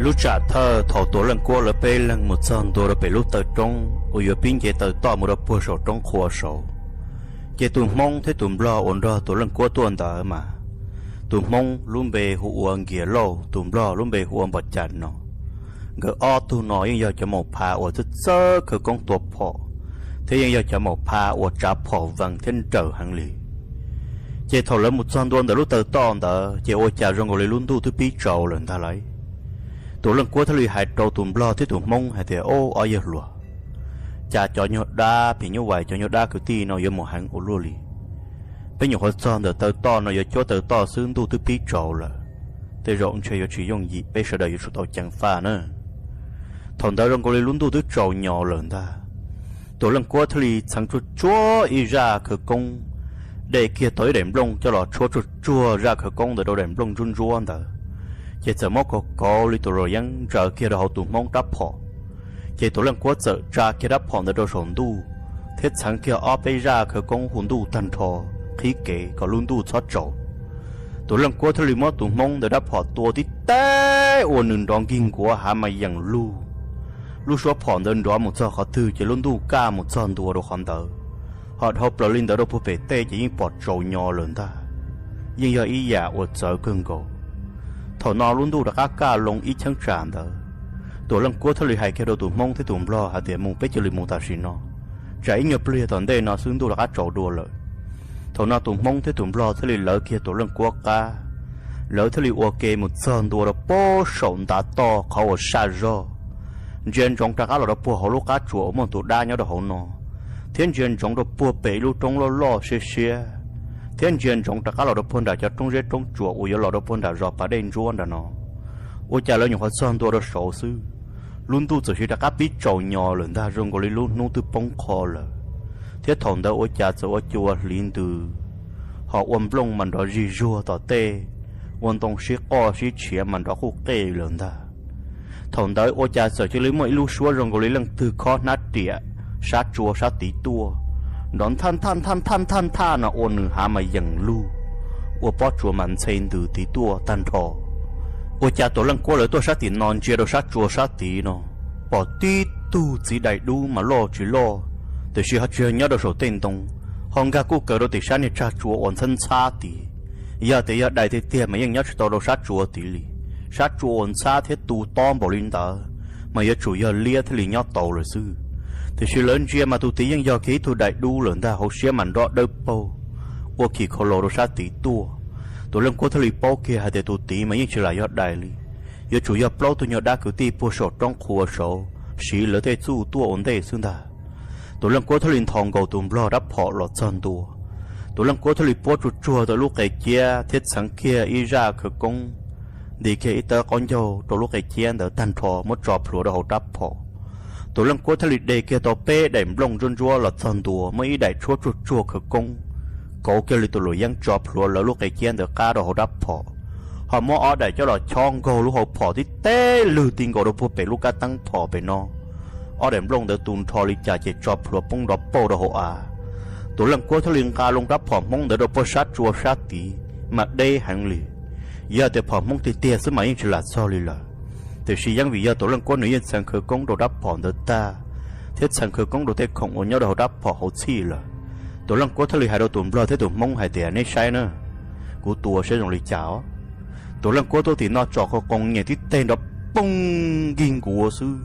Lub tsam thawj thaum Tuam Leej Kuab lawv peb leeg mus txog ntua rau pem lub taw roob uas yuav pib nce taw toj mus rau puag saum roob qhua saud, ces tus Hmoob thiab tus Nplog uas nrog Tuam Leej Kuab tuaj ntawd mas, tus Hmoob lub npe hu ua Nkias Lauj, tus Nplog lub npe hu ua Npom Cas no. Nkawd ob tug no yeej yog cov maum phav uas txawj txawj khawv koob tua phom, thiab yeej yog cov maum phav uas tsav phom vees thiab nrawm heev li. Ces thaum lawv mus txog ntua ntawm lub taw toj ntawd ces ua cas zoo nkaus li lub ntuj twb pib tsaus lawm ntag lauj. Tuam Leej Kuab thiaj li hais rau tus Nplog thiab tus Hmoob hais tias, Ob, ob yawg hluas, cas cov nyuag dab phim nyuj vais, cov nyuag dab kwv tij no yuav mus heev ua luaj li. Peb nyuam qhuav txog ntawm taw toj no yuav cuab taw toj xwb ntuj twb pib tsaus lawm, tej zaum ntshe yuav tsis yooj yim, peb sawv daws yuav tsum tau ceev faj na. Thaum ntawd zoo nkaus li lub ntuj twb tsaus nyos lawm ntag. Tuam Leej Kuab thiaj li txheev tsuag tsuag ib zaj khawv koob, de kiag tau ib daim nplooj coj los tshuab tsuag tsuag zaj khawv koob ntawd rau daim nplooj ntsuab ntsuab ntawd, ces txawm muab kauv kauv li tus luam yeeb ntsaws kiag rau hauv tus Hmoob rab phom. Ces Tuam Leej Kuab txawm tsa kiag rab phom ntawd rau saum ntuj, thiab txheev kiag ob peb zaj khawv koob hu ntuj tag nrho, qhib kev kom lub ntuj txhob tsaus. Tuam Leej Kuab thiaj li muab tus Hmoob ntawd rab phom tua tib teb ua nws nrov nkig nkuav hav mas yeem lug. Lub suab phom ntawd nrov mus txog qhov twg ces lub ntuj kaj mus txog ntua rau qhov ntawd, ho dhau plaws li ntawd rau puag pem tej ces yeej pom tsaus nyos lawm ntag. Yeej yog ib yam uas txawv kawg nkaus. Thaum no lub ntuj rov qab kaj loo ib cheeb tsam ntawd, Tuam Leej Kuab thiaj li hais kiag rau tus Hmoob thiab tus Nplog hais tias, Mus, peb cia li mus tam sim no, tsam ib nyuag pliag tom ntej no xwb ntuj rov qab tsaus dua lawm. Thaum no tus Hmoob thiab tus Nplog thiaj li lawv kiag Tuam Leej Kuab qab, lawv thiaj li ua ke mus txog ntua rau puag saum ntav toj qhov uas saj zog, ntsia ntsoov rov qab los rau puag hauv lub qab tsuas uas muaj tus dab nyob rau hauv no, thiab ntsia ntsoov rau puag pem ib lub roob loj loj siab siab, thiab ntsia ntsoov rov qab los rau puag nram cov roob zeb roob tsuas uas yuav los rau puag nram zos pas dej ntsuab nram no. Ua cas lawv nyuam qhuav txog ntua rau saud xwb, lub ntuj txawm sis rov qab pib tsaus nyos lawm ntag, zoo nkaus li lub hnub twb poob qho lawm. Thiab thaum ntawd ua cas txawm ua cua hliv ntws, ho ua nplooj mas nrov zig zuag tom tej, ua ntoo sib qoj sib tshiav mas nrov quj qej lawm ntag. Thaum ntawd ua cas txawm cia li muaj ib lub suab zoo nkaus li leej twg khob hnab riam sab tsua sab tid tuaj, nrov nthaj nthaj nthaj nthaj nthaj nthaj no ua nws hav mas yeem lug, ua pob tsuas mas ntxhe ntws tid tuaj tag nrho. Ua cas Tuam Leej Kuab lawv tuaj sab tim no ntsia rau sab tsua sab tid no, pom tib tug txiv dais dub mas loj tsis loj, tiam sis ho tsis yog nyob rau saum tej ntoo, ho nkag kuj kaws rau tim sab niag tsag tsua uas ntxhab ntxhab tid. Yog tias yog dais tiag tiag mas yeej nyob tsis tau rau sab tsua tid li. Sab tsua uas ntxhab thiab tu tob npaum li ntawd mas yuav tsum yog liab thiaj li nyob tau lawm xwb. Tiam sis lawv ntsia mas tus tid yeej yog kiag ib tug dais dub lawm ntag, hauv siab mas nrov dawb paug, ua khim khau laus rau sab tid tuaj. Tuam Leej Kuab thiaj li paub kiag hais tias tus tid mas yeej tsis lam yog dais li, yuav tsum yog plaub tug nyuag dab kwv tij puag saum roob qhua saud siv lawv tej txuj tuaj ua ntej xwb ntag. Tuam Leej Kuab thiaj li nthos nkaus tus Nplog rab phom los txog ntua. Tuam Leej Kuab thiaj li puab tsuag tsuag tau lub qe ciab thiab txheev kiag ib zaj khawv koob, nti kiag ib tawb qaub ncaug rau lub qe ciab ntawd tag nrho muab tso plhuav rau hauv rab phom. Tuam Leej Kuab thiaj li de kiag tau peb daim nplooj ntsuab ntsuab los txog ntua, muab ib daim tshuab tsuag tsuag khawv koob, kauv kiag li tus luam yeeb tso plhuav lawv lub qe ciab ntawd qab rau hauv rab phom, ho muab ob daim coj los chob nkaug lub hauv phom tib teb lwg ti nkaus rau puag pem lub kab teeb phom pem no. Ob daim nplooj ntawd tu nrho li cas ces tso plhuav poob nrov pauj rau hauv av. Tuam Leej Kuab thiaj li nqa loo rab phom Hmoob ntawd rau puag sab tsua sab tid mas deb heev li. Yog tias phom Hmoob tiag tiag xwb mas yeej tsis lam txog li lawm. Tiam sis yeej vim yog Tuam Leej Kuab nws yeej txheev khawv koob rau rab phom ntawd tag, thiab txheev khawv koob rau tej khoom uas nyob rau hauv rab phom hauv txhij lawm. Tuam Leej Kuab thiaj li hais rau tus Nplog thiab tus Hmoob hais tias, Neb saib na, kuv tua saib zoo li cas os. Tuam Leej Kuab tuaj tim no tsom qhov qoos nyem tib teg nrov poog nkig nkuav xwb.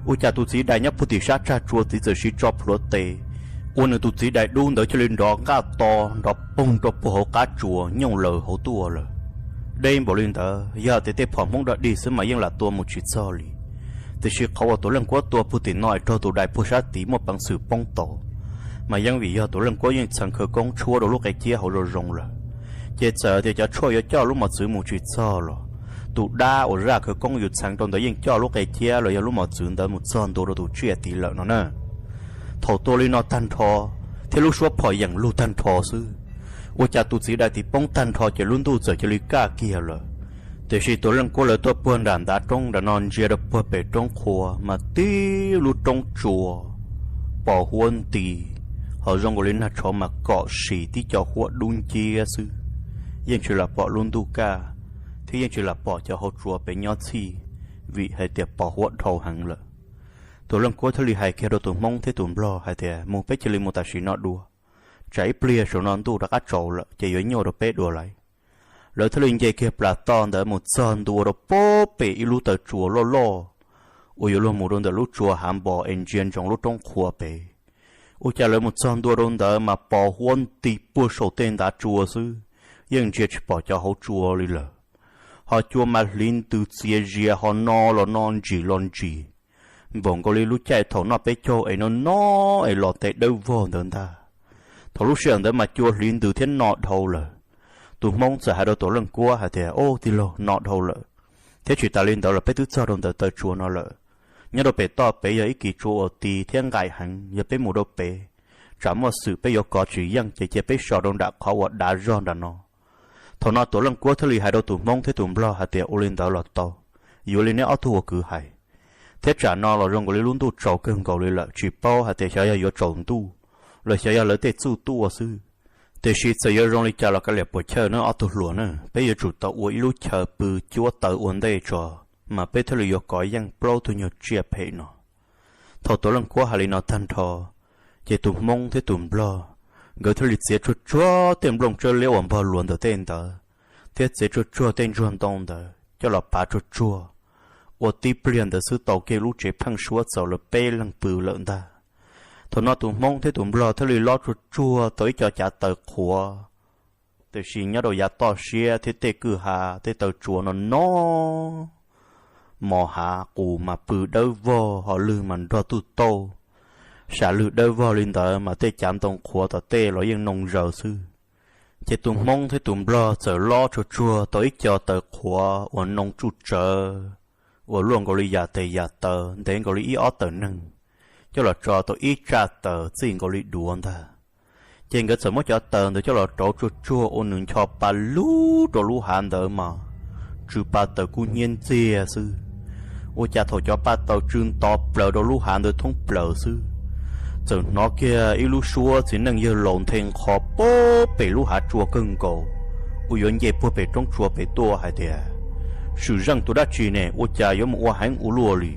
Ua cas tus txiv dais nyob puag tim sab tsag tsua tid txawm siv tso plhuav tes, ua nws tus txiv dais dub ntawd cia li nrov nqaj to, nrov poog rau puag hauv qab tsua nyooj laws hauv tuaj lawm. Deb npaum li ntawd yog tias tej phom Hmoob dog dig xwb mas yeej lam tua mus tsis txog li. Tiam sis qhov uas Tuam Leej Kuab tua puag tim no es raug tus dais puag sab tid muaj peev xwm poob tau, mas yeej vim yog Tuam Leej Kuab yeej txheev khawv koob tshuab rau lub qe ciab hauv zoo zoo lawm. Ces txawm tias cov tshuaj yuav coj lub mos txwv mus tsis txog los, tus dab uas zaj khawv koob yus txheev rau ntawd yeej coj lub qe ciab los yog lub mos txwv ntawd mus txog ntua rau tus tsiaj tid lawm no na. Thaum tua li no tag nrho, thiab lub suab phom yeem lug tag nrho xwb, ua cas tus txiv dais tid poob tag nrho ces lub ntuj txawm cia li kaj kiag lawm. Tiam sis Tuam Leej Kuab lawv tuaj puag nram ntav roob nram no ntsia rau puag pem roob qhua mas tib lub roob tsua pos huab nti, ho zoo nkaus li nag tshauv mas kom sim tib co huab dub nciab xwb. Yeej tsis lam pom lub ntuj kaj, thiab yeej tsis lam pom cov hauv tsua pem nyob txhij, vim hais tias pos huab dhau heev lawm. Tus leej kuab thiaj li hais kiag rau tus hmoob thiab tus nplog hais tias, mus peb cia li mus tam sim no dua, tsam ib pliag saum no ntuj rov qab tsaus lawm ces yuav nyuaj rau peb dua lawm. Lawv thiaj li nce kiag plas toj ntawd mus txog ntua rau pem ib lub taw tsua loj loj uas yuav luag mus rau ntawm lub tsua hav npo es ntsia ntsoov lub roob qhuav pem. Ua cas lawv mus txog ntua rau ntawd mas pos huab nti puag saum tej ntav tsua xwb, yeej ntsia tsis pom cov hauv tsua li lawm. Ho cua mas hliv ntws txias zias ho no los no ntsim los ntsim, npaum nkaus li lub caij thaum noj peb caug es no no es los tes dawb vog ntawd ntag. Thaum lub sij hawm ntawd mas cua hliv ntws thiab no dhau lawm. Tus hmoob txawm hais rau tus leej kuab hais tias, ub, tij laug, no dhau lawm, thiab tsis tas li ntawd los peb twb txog rau ntawm taw tsua no lawm. Nyob rau pem toj pem yog ib kis tsua uas ti thiab nqaim heev, yog peb mus rau pem, tsam muaj xwm peb yuav kov tsis yeej ces cia peb so rau nram qhov uas dav zog nram no. Thaum no tus leej kuab thiaj li hais rau tus hmoob thiab tus nplog hais tias, ua li ntawd los tau, yuav li neb ob tug ua kwv hais. Thiab tsam no los zoo nkaus li lub ntuj tsaus kawg nkaus li lawm, tsis paub hais tias xyov yog yuav tsaus ntuj los xyov yog lawv tej txuj tuaj xwb. Tiam sis txawm yuav zoo li cas los kav liam puas chawj nawb ob tug hluas na, peb yuav tsum tau ua ib lub chaw pw cuab taws ua ntej tso, mas peb thiaj li yuav kov yeej plaub tug nyuag tsiaj phem no. Thaum tus leej kuab hais li no tag nrho, ces tus hmoob thiab tus nplog nkawd thiaj li txiav tsuag tsuag tej nplooj tsawb liab uas npog luas ntawm tej ntawd, thiab txiav tsuag tsuag tej ntsuag ntoo ntawd coj los pav tsuag tsuag, ua tib pliag ntawd xwb tau kiag lub tsev pheej suab txaus lawv peb leeg pw lawm ntag. Thaum no tus hmoob thiab tus nplog thiaj li lob tsuag tsuag tau ib co cav taws qhuav, tiam sis nyob rau yav toj siab thiab tej kwj ha tej taw tsua no no, mos hav qus mas pw dawb vog ho lwg mas nrog tuj tauj, sam lwg dawb vog li ntawd mas tej cav ntoo qhuav tom tej los yeej noo zaws xwb. Ces tus hmoob thiab tus nplog txawm lob tsuag tsuag tau ib co taws qhuav uas noo tsuj tsawv, uas luaj nkaus li yam tes yam taw ntev nkaus li ib ob tawm neeg, coj los tso tau ib tsaj taws txij nkaus li duav ntag. Ces nkawd txawm muab cov taws ntawd coj los rauv tsuag tsuag ua nws ncho pa lug rau lub hav ntawd mas tsw pa taws kub hnyiab ntxiag xwb. Ua cas thaum cov pa taws tsw nto plaws rau lub hav ntawd thoob plaws xwb, txawm hnov kiag ib lub suab txiv neej yawg laus nthe nqho puag pem lub hav tsua kawg nkaus uas yuav nce puag pem roob tsua pem tuaj hais tias, swm zeej tus dab tsi ne, ua cas yuav mus ua heev ua luaj li,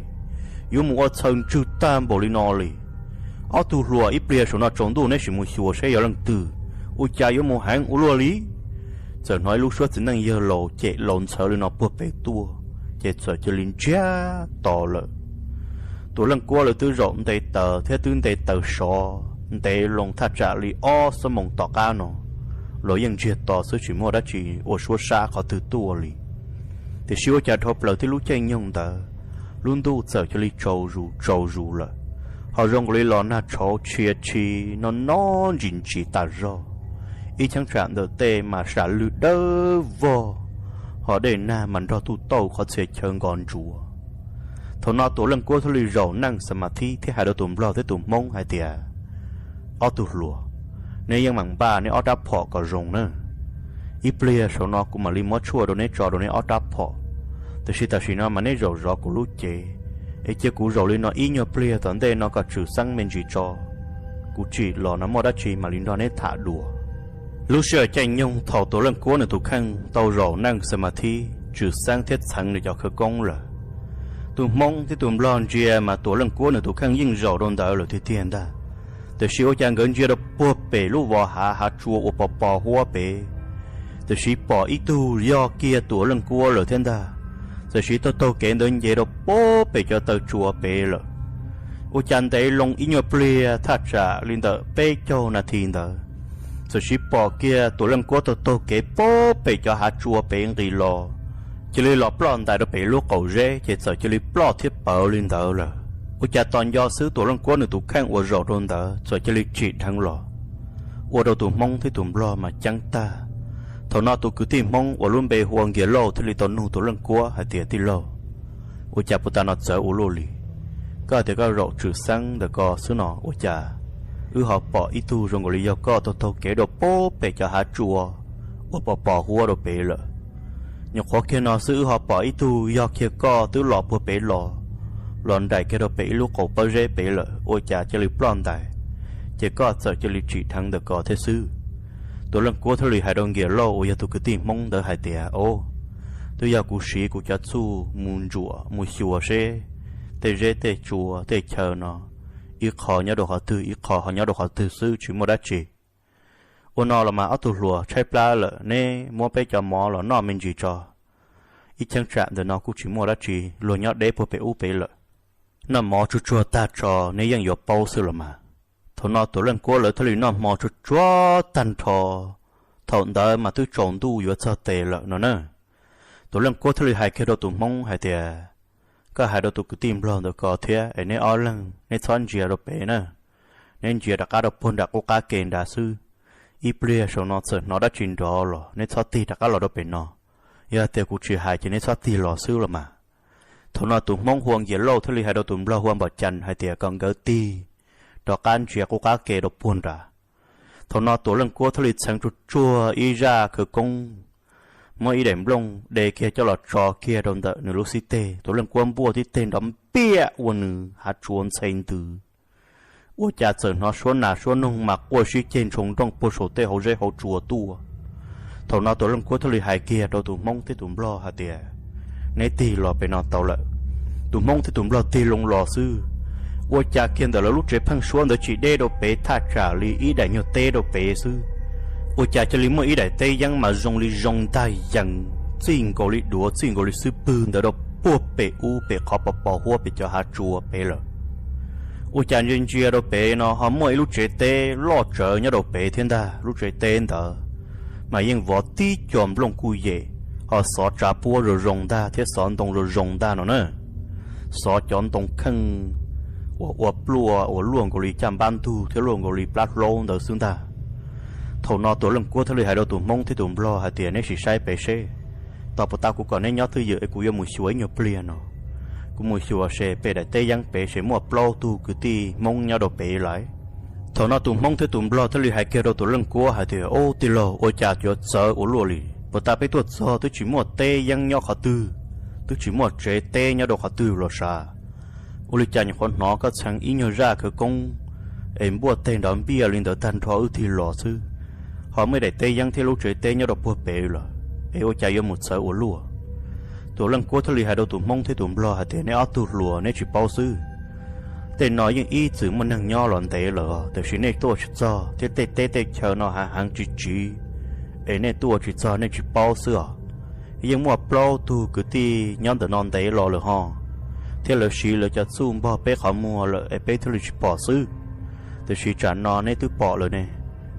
yuav mus ua txhaws ntswg tag npaum li no li? Ob tug hluas, ib pliag saum no tsaus ntuj neb sim mus xyuas saib yog leej twg, ua cas yuav mus heev ua luaj li? Txawm hnov ib lub suab txiv neej yawg laus cem laus ntxhawv li no puag pem tuaj, ces txawm cia li ntsiag to lawm. Tus leej kuab lawv twb zaum nte taws thiab twb nte taws sov ntev loo thaj tsam li ob xuab moos tom qab no los yeej ntsiag to xwb, tsis muaj dab tsi ua suab sab qhov twg tuaj li. Tiam sis ua cas dhau plaws tib lub caij nyoog ntawd, lub ntuj txawm cia li tsaus zus tsaus zus lawm, ho zoo nkaus li los nag tshauv tshia tshi no no ntsis ntsis tas zog. Ib cheeb tsam ntawm tej mas sam lwg dawb vog, ho dej nag mas nrog tuj tauj qhov txhia chaw nkos ntsuav. Thaum no tus leej kuab thiaj li zaum neej xa mas thib thiab hais rau tus nplog thiab tus hmoob hais tias, ob tug hluas, neb yeej meem npaj neb ob rab phom kom zoo na. Ib pliag saum no kuv mam li muab tshuaj rau neb tso rau neb ob rab phom, tiam sis tam sim no mas neb zaum zov kuv lub cev, es cia kuv zaum li no ib nyuag pliag tom ntej no kom Tswm Xeeb me ntsis tso, kuv tsim los no muaj dab tsi mam li nrog neb tham dua. Lub sij hawm caij nyoog thaum tus leej kuab nws tus kheej tau zaum neej xa mas thib, Tswm Xeeb thiab txheev nws cov khawv koob lawm, tus hmoob thiab tus nplog ntsia mas tus leej kuab nws tus kheej yeej zaum rau ntawd lawm tiag tiag ntag. Tiam sis ua cas nkawd ntsia rau puag pem lub vos hav hav tsua uas pos pos huab pem, tiam sis pom ib tug yog kiag tus leej kuab lawm thiab ntag. Tiam sis taug taug kev ntawd nce rau puag pem cov taw tsua pem lawm. Ua cas ntev loo ib nyuag pliag thaj tsam li ntawm peb caug nas this ntawd, tiam sis pom kiag tus leej kuab taug taug kev puag pem cov hav tsua pem nqis los, cia li los ploj ntais rau pem lub qaum zeb, ces txawm cia li ploj thiab pawv li ntawd lawm. Ua cas tos nco xwb tus leej kuab nws tus kheej uas zaum rau ntawd txawm cia li tsim dheev los, ua rau tus hmoob thiab tus nplog mas ceeb tag. Thaum no tus kwv tij hmoob uas lub npe hu ua Nkias Lauj thiaj li tau nug tus leej kuab hais tias, tij laug, ua cas puag ta no txawv ua luaj li? Koj hais tias koj zaum Tswm Xeeb ntawm ko xwb no, ua cas wb ho pom ib tug zoo nkaus li yog koj taug taug kev rau puag pem cov hav tsua uas pos pos huab rau pem lawm? Nyuam qhuav kiag no xwb wb ho pom ib tug yog kiag koj twb los puag pem los, los nraim kiag rau pem ib lub qaum pawb zeb pem lawm, ua cas cia li ploj ntais, ces koj txawm cia li tsim dheev ntawm ko thiab xwb. Tus leej kuab thiaj li hais rau Nkias Lauj uas yog tus kwv tij hmoob ntawd hais tias, o, Twb yog kuv siv kuv cov txuj mus ntsuam mus xyuas seb tej zeb tej tsua tej chaw no ib qho nyob rau qhov twg, ib qho ho nyob rau qhov twg xwb, tsis muaj dab tsi. Ua no los mas ob tug hluas, tshaib plab lawm, neb muab peb cov mov los noj me ntsis tso. Ib cheeb tsam ntawm no kuj tsis muaj dab tsi, luag nyob deb puag pem ub pem lawm. Noj mov tsuag tsuag tag tso, neb yeej yuav paub xwb los mas. Thaum no Tuam Leej Kuab lawv thiaj li noj hmo tsuag tsuag tag nrho. Thaum ntawd mas twb tsaus ntuj yuav txog tes lawm no na. Tuam Leej Kuab thiaj li hais kiag rau tus Hmoob hais tias, koj hais rau tus kwv tij Nplog ntawd ko thiab es neb ob leeg neb txhob ntsia rau pem na, neb ntsia rov qab rau puag nram qub qab ke nrad xwb. Ib pliag saum no txawm hnov dab tsi nrov los neb txhob tig rov qab los rau pem no. Yog tias kuv tsis hais ces neb txhob tig los xwb los mas. Thaum no tus Hmoob hu ua Nkias Lauj thiaj li hais rau tus Nplog hu ua Npom Cas hais tias kom nkawd tig rov qab ntsia qub qab ke rau puag nrad. Thaum no Tuam Leej Kuab thiaj li txheev tsuag tsuag ib zaj khawv koob, muab ib daim nplooj de kiag coj los tso kiag rau ntawm nws lub xib teg. Tuam Leej Kuab npuaj tib teg nrov npiaj ua nws hav tsuas ntxhe ntws. Ua cas txawm hnov suab nas suab noog mas quaj sib ceg ntshoo nrooj puag saum tej hauv zeb hauv tsua tuaj. Thaum no Tuam Leej Kuab thiaj li hais kiag rau tus Hmoob thiab tus Nplog hais tias, neb tig los pem no tau lawm. Tus Hmoob thiab tus Nplog tig loo los xwb, ua cas kiag ntawm lawv lub tsev pheeb suab ntawd tsis deb rau pem thaj tsam li ib daim nyuag teb rau pem xwb, ua cas cia li muaj ib daim teb yeeb mas zoo li zoo ntag yees, txij nkaus li duav txij nkaus li xwb pwg ntawd rau puag pem ub pem qhov pos pos huab pem cov hav tsua pem lawm. Ua cas ntsia ntsia rau pem no ho muaj ib lub tsev teb loj tsawv nyob rau pem thiab ntag. Lub tsev teb ntawd mas yeej vov tib co nplooj kuj yem, ho xov tsav puab zoo zoo ntag thiab xov ntoo zoo zoo ntag no na. Xov cov ntoo kheej uas ua pluaj uas luaj nkaus li caj npab ntug thiab luaj nkaus li plab hlaub ntawd xwb ntag. Thaum no Tuam Leej Kuab thiaj li hais rau tus Hmoob thiab tus Nplog hais tias, neb sim saib pem seb, tos puas tas kuv kom neb nyob twj ywm es kuv yuav mus xyuas ib nyuag pliag no. Kuv mus xyuas seb pem daim teb yeeb pem seb muaj plaub tug kwv tij Hmoob nyob rau pem lawm. Thaum no tus Hmoob thiab tus Nplog thiaj li hais kiag rau Tuam Leej Kuab hais tias, ub, tij laug, ua cas yuav txawv ua luaj li? Puas tas peb tuaj txog twb tsis muaj teb yeeb nyob qhov twg, twb tsis muaj tsev teb nyob rau qhov twg los sav? Ua li cas nyuam qhuav hnov koj txheev ib nyuag zaj khawv koob es npuaj teg nrov npiaj li ntawd tag nrho wb tig los xwb, ho muaj ib daim teb yeeb thiab lub tsev teb nyob rau puag pem lawm, es ua cas yuav mus txawv ua luaj? Tuam Leej Kuab thiaj li hais rau tus Hmoob thiab tus Nplog hais tias, neb ob tug hluas neb tsis paub xwb. Tej no yeej ib txwm muaj neeg nyob los ntev lawm, tiam sis nej tuaj tsis txog thiab tej teb tej chaw no hav heev tsiv tsiv, es nej tuaj tsis txog nej tsis paub xwb os. Yeej muaj plaub tug kwv tij nyob ntawm no ntev los lawm ho, thiab lawv siv lawv cov txuj npog peb qhov muag lawm es peb thiaj li tsis pom xwb. Tiam sis tsam no neb twb pom lawm ne,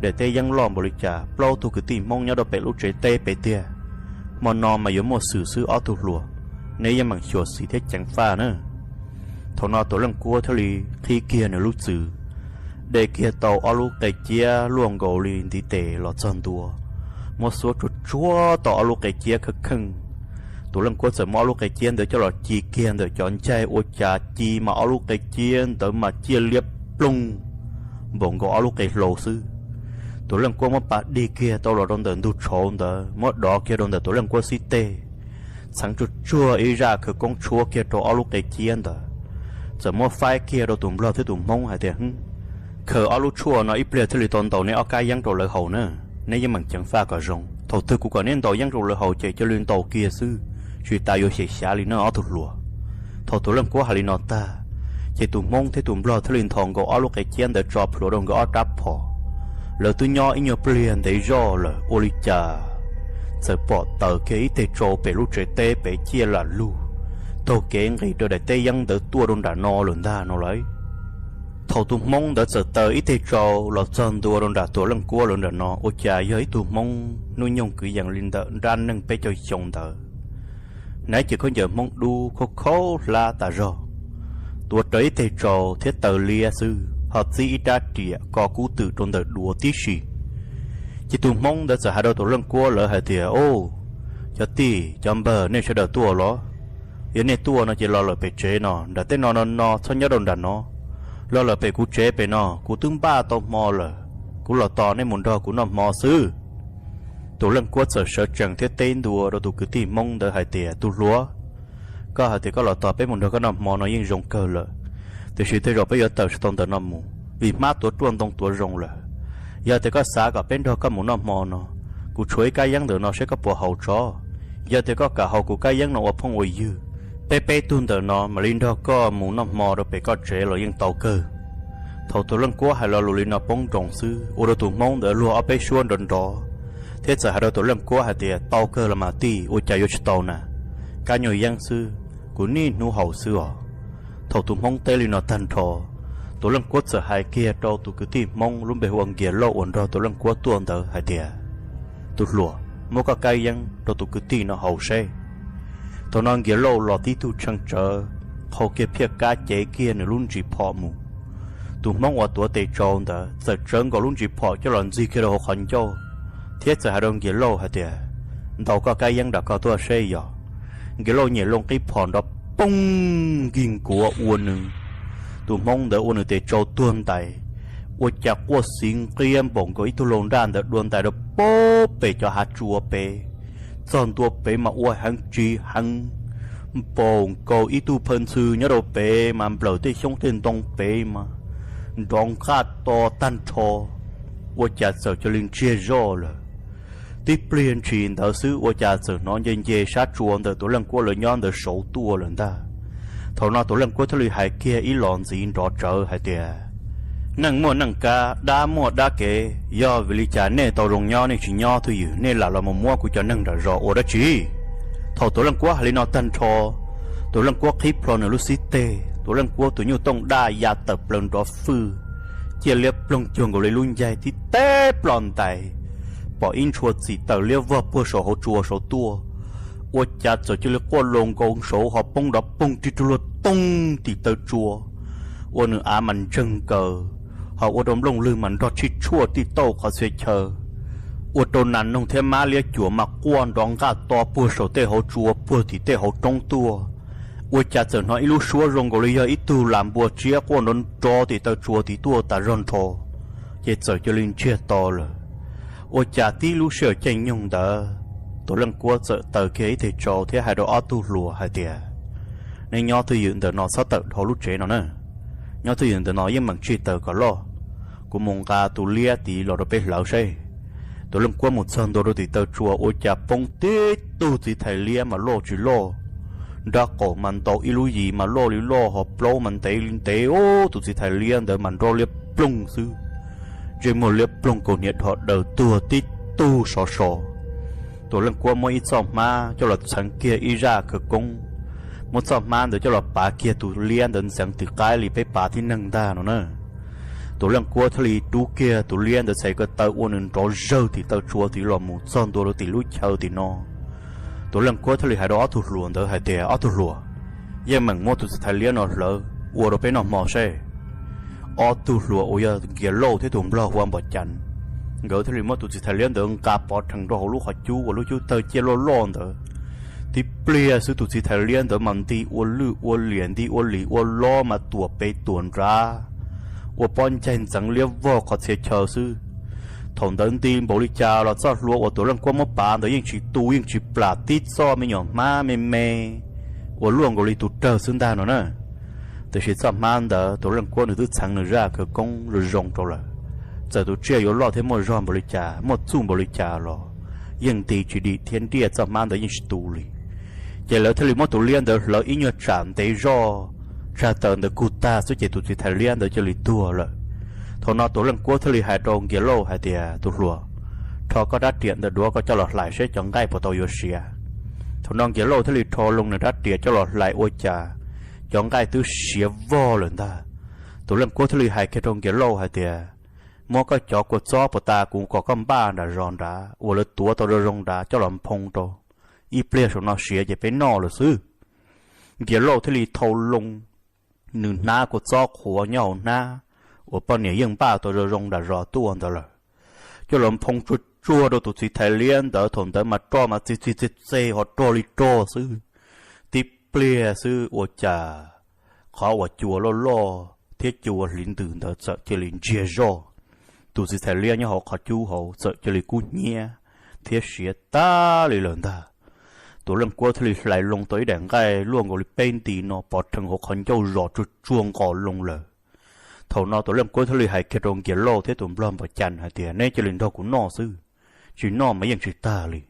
daim teb yeeb loj npaum li cas, plaub tug kwv tij Hmoob nyob rau pem lub tsev teb pem tiag. Hmo no mas yuav muaj xwm xwb ob tug hluas, neb yeej meem xyuam xim thiab ceev faj na. Thaum no Tuam Leej Kuab thiaj li qhib kiag nws lub txwv, de kiag tau ob lub qe ciab luaj nkaus li ntiv tes los txog ntua, muab xuab tsuag tsuag tau ob lub qe ciab kheej kheej. Tuam Leej Kuab txawm muab ob lub qe ciab ntawd coj los ci kiag ntawm cov ncaig, ua cas ci mas ob lub qe ciab ntawd mas ciaj liab ploog npaum nkaus ob lub qe hlau xwb. Tuam Leej Kuab muab pas dig kiag tau los rau ntawm ntug tshauv ntawd, muab dov kiag rau ntawm Tuam Leej Kuab xib teg, txheev tsuag tsuag ib zaj khawv koob tshuab kiag rau ob lub qe ciab ntawd, txawm muab faib kiag rau tus Nplog thiab tus Hmoob hais tias, khaws ob lub tshuaj no ib pliag thiaj li tau ntaus neb ob kab yeeb rau lawv haus na. Neb yeej meem ceev faj kom zoo, thaum twg kuv kom neb ntaus yeeb rau lawv haus ces cia li ntaus kiag xwb, tsis tas yuav xyem xyav li na ob tug hluas. Thaum Tuam Leej Kuab hais li no tag, ces tus Hmoob thiab tus Nplog thiaj li nthos nkaus ob lub qe ciab ntawd tso plhuav rau nkawd ob rab phom. Lawv twb nyob ib nyuag pliag ntev zoj lawm ua li cas txawm pom taws kiag ib teg tsau pem lub tsev teb pem ciaj lam lug, taug kev nqis rau daim teb yeeb ntawd tuaj rau nram no lawm ntag no lauj. Thaum tus Hmoob ntawd txawm taws ib teg tsau los txog ntua rau nram Tuam Leej Kuab lawv nram no, ua cas yog ib tug Hmoob hnub nyoog kwv yees li ntawm nrab neeg peb caug xyoo ntawd, hnav cev khaub ncaws Hmoob dub khaub khaub hlab tas zog, tuav rawv ib teg tsau thiab taw liab xwb, ho txib ib rab riam ko kub twm rau ntawm duav tib si. Ces tus Hmoob ntawd txawm hais rau Tuam Leej Kuab lawv hais tias, o, cov tij cov npawg, nej sawv daws tuaj los? Yog nej tuaj no ces los lawm pem tsev no, nram teb no no no, txhob nyob rau nram no, los lawm pem kuv tsev pem no, kuv twb npaj tau hmo lawm, kuv los tos nej mus nrog kuv noj hmo xwb. Tuam Leej Kuab txawm sawv tsees thiab teb ntua rau tus kwv tij Hmoob ntawd hais tias, tus hluas, koj hais tias koj los tos peb mus nrog koj noj hmo no yeej zoo kawg lawm, tiam sis tej zaum peb yuav tawm tsis tau ntawm no mus vim hmab tuav ruaj ntoo tuav zoo lawm. Yog tias koj xav kom peb nrog koj mus noj hmo no, kuv tshuav ib kab yeeb ntawm no seb koj puas haus tso. Yog tias koj kam haus kuv kab yeeb no ua phooj ua ywg, peb peb tug ntawm no mam li nrog koj mus noj hmo rau pem koj tsev los yeej tau kawg. Thaum tus leej kuab hais lo lus li no poob nroos xwb, ua rau tus hmoob ntawd luag ob peb suab nrov nrov, thiab txawm hais rau tus leej kuab hais tias, Tau kawg los mas tij, ua cas yuav tsis tau na? Kab nyuag yeeb xwb, kuv niaj hnub haus xwb os. Thaum tus hmoob teb li no tag nrho, tus leej kuab txawm hais kiag rau tus kwv tij hmoob lub npe hu ua Nkias Lauj uas nrog tus leej kuab tuaj ntawd hais tias, Tus hluas, muab koj kab yeeb rau tus kwv tij no haus seb. Thaum no Nkias Lauj los tib tug tshee tsawv, qhau kiag phiaj kab cev kiag nws lub ntsis phom mus. Tus hmoob uas tuav tes tsau ntawd txawm tsawv nkaus lub ntsis phom coj los ntxig kiag rau hauv qhov ncauj, thiab txawm hais rau Nkias Lauj hais tias, Ntaus koj kab yeeb nram koj tuaj seb yog. Nkias Lauj nyem loo qib phom nrov poog nkig nkuav ua nws, tus hmoob ntawd ua nws tes tsau tuag ntais, ua cas quaj xiv nqiab npaum nkaus ib tug lau nraj ntawd dua ntais rau pem cov hav tsua pem, txog ntua pem mas ua heev tsis heev, npaum nkaus ib tug phaw ntxhw nyob rau pem mas nplawm tej xyoob tej ntoo pem mas nrov nqaj to tag nrho, ua cas txawm cia li ntsiag zoj lawm. Tib pliag ntshis ntawd xwb ua cas txawm hnov nce nce sab tsua ntawm tus leej kuab lawv nyob ntawd saud tuaj lawm ntag. Thaum no tus leej kuab thiaj li hais kiag ib los ntxiv nrov tsawv hais tias, Neej muaj neej kab, dab muaj dab kev, yog vim li cas nej tau zoo nyob nej tsis nyob twj ywm, nej lam los mus muab kuv cov neeg nram zos ua dab tsi? Thaum tus leej kuab hais li no tag nrho, tus leej kuab qhib plho nws lub xib teg, tus leej kuab tus nyuj tooj daj ya tawm plaws nrov fwj, ciaj liab ploog cuag nkaus li lub ncaig tib teb plo ntais, pom ib ntshua txim taws liab vog puag saum hauv tsua saud tuaj, ua cas txawm cia li quaj loo nkaus saud ho poob nrov poog rig rug luag toog tim taw tsua, ua nws av mas ntseeg nkaws, ho ua rau nplooj lwg mas nrog tshij tshuaj tij tauj qhov txhia chaw, ua rau nas noog thiab mab liab cuam mas quaj nrov nqaj to puag saum tej hauv tsua puag tim tej hauv roob tuaj. Ua cas txawm hnov ib lub suab zoo nkaus li yog ib tug las npua tsiab quaj nrov nrov tim taw tsua tid tuaj tas zog nrho, ces txawm cia li ntsiag to lawm. Ua cas tib lub sij hawm caij nyoog ntawd, tus leej kuab txawm taws kiag ib teg tsau thiab hais rau ob tug hluas hais tias, Neb nyob twj ywm ntawm no txhob tawm dhau lub tsev no na. Nyob twj ywm ntawm no yeej meem tsij taws kom loj, kuv mus nqa tus liab tid los rau peb hlawv seb. Tus leej kuab mus txog ntua rau tim taw tsua ua cas poob tib tug txiv thais liab mas loj tsis loj, nrab qaum mas ntaus ib lub yis mas loj li loj ho plaub mas ntev li ntev, tus txiv thais liab ntawd mas nrov liab ploog xwb, ntsej muag liab ploog kaus hniav dhos daws tuag tib tug sov so. Tus leej kuab muab ib txoj hmab coj los txheev kiag ib zaj khawv koob, muab txoj hmab ntawd coj los pav kiag tus liab ntawd ntxeev tim qaib li peb pav tib neeg ntag no na. Tus leej kuab thiaj li rub kiag tus liab ntawd txhais ko taw ua nws nrov zawg tim taw tsua tid los mus txog ntua rau tim lub chaw tim no. Tus leej kuab thiaj li hais rau ob tug hluas ntawd hais tias, Ob tug hluas, yeej meem muab tus txiv thais liab no hlawv ua rau peb noj hmo seb. Ob tug hluas uas yog Nkias Lauj thiab tus nplog hu ua Npom Cas, nkawd thiaj li muab tus txiv thais liab ntawd nqa pov rhees rau hauv lub qhov cub uas lub cub tawg ciaj loj loj ntawd. Tib pliag xwb tus txiv thais liab ntawd mas nti ua lwj ua liam, nti ua lim ua lob mas tuam pem tuam nrad, ua pob ncaig ntxeev liab vog qhov txhia chaw xwb. Thaum ntawd nti npaum li cas los txoj hlua uas tus leej kuab muab pav ntawd yeej tsis tu yeej tsis plam, tib txoj me nyuam hmab me me uas luaj nkaus li tus rawg xwb ntag no na. Tiam sis txoj hmab ntawd tus leej kuab nws twb txheev nws zaj khawv koob zoo zoo rau lawm, txawm tus tsiaj yuav loj thiab muaj zog npaum li cas, muaj txuj npaum li cas los yeej nti tsis dim thiab ntiaj txoj hmab ntawd yeej tsis tu li. Ces lawv thiaj li muab tus liab ntawd hlawv ib nyuag tsam ntev zoj, tsag taws ntawd kug tag xwb ces tus txiv thais liab ntawd cia li tuag lawm. Thaum no tus leej kuab thiaj li hais rau Nkias Lauj hais tias, Tus hluas, rho koj rab riam ntawd duav koj coj los hlais seb cov nqaij puas tau yuav siav. Thaum no Nkias Lauj thiaj li rho loo nws rab riam coj los hlais ua cas cov nqaij twb siav vog lawm ntag. Tus leej kuab thiaj li hais kiag rau Nkias Lauj hais tias, Muab koj cov kua txob puag ta kuv kom koj npaj nram zos nrad uas lawv tuav tau zoo zoo nrad coj los nphoo rau, ib pliag saum no siav ces peb noj lawm xwb. Nkias Lauj thiaj li thau loo nws hnab kua txob qhuav nyob hauv hnab uas poj niam yeej npaj tau zoo zoo nram zos tuaj ntawd lawm, coj los nphoo tsuag tsuag rau tus txiv thais liab ntawd. Thaum ntawd mas roj mas txi txi txi txi ho rog li rog xwb. Tib pliag xwb ua cas qhov uas cua loj loj thiab cua hliv ntws ntawd txawm cia li ntsiag zoj. Tus txiv thais liab nyob hauv qhov cub hauv txawm cia li kub hnyiab thiab siav tag li lawm ntag. Tus leej kuab thiaj li hlais loo tau ib daim nqaij luaj nkaus li peb nti no pov rhees hauv qhov ncauj zos tsuag tsuag nqos loo lawm. Thaum no tus leej kuab thiaj li hais kiag rau Nkias Lauj thiab tus nplog Npom Cas hais tias, Neb cia li nrog kuv noj xwb, tsis noj mas yeej tsis tag li.